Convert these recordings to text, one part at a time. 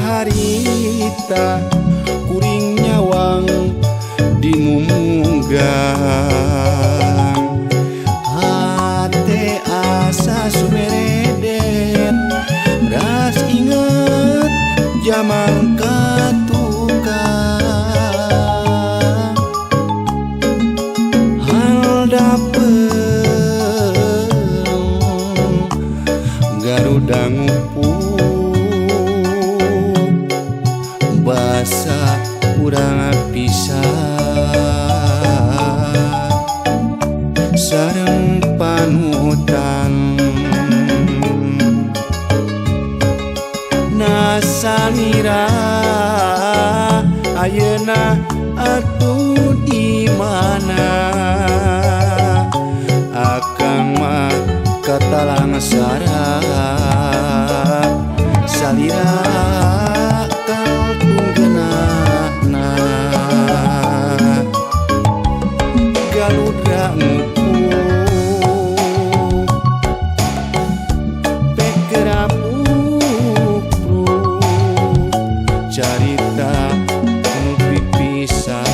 Harita kuring nyawang di mumunggang, hate asa sumeredet ras inget jaman katukang. Hal dapet Garuda ngupu basa urang pisah sareng panutan. Nasalira ayeuna atuh di mana, akang mah katalangsara salira Galudra ngupu pekerapupruk carita nu pipisahan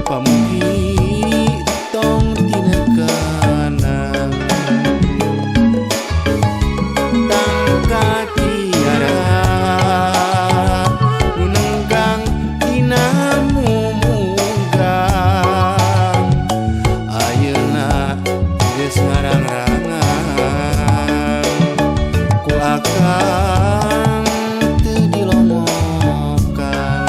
pamugi tong tinekanan tangka tiara nu nenggang dina ngarang-rangan ku akang teu dilomokan.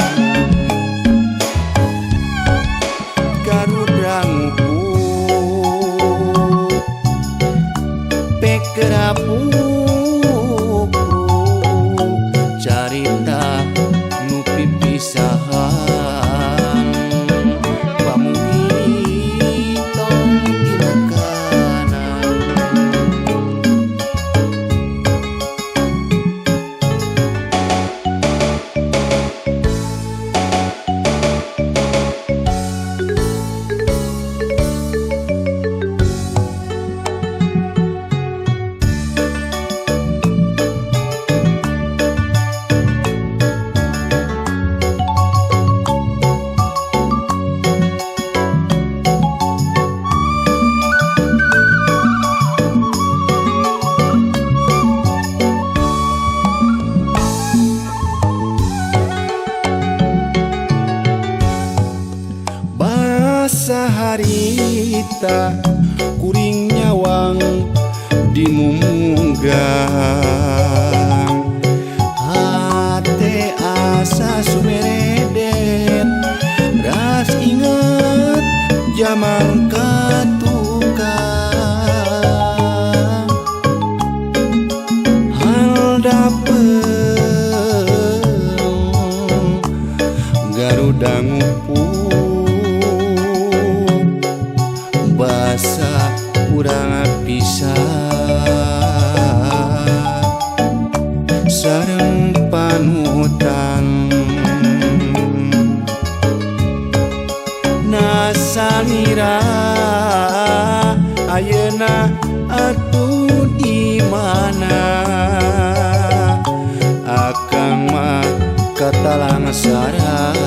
Garuda ngupu pekerapupruk carita nu pipisahan pamugi tong tinekanan. Basa harita kuring nyawang di mumunggang, hate asa sumeredet ras inget jaman katukang. Hal dapet Garuda ngupu basa urang pisah sareng panutan. Nasalira ayeuna atuh di mana, akang mah katalangsara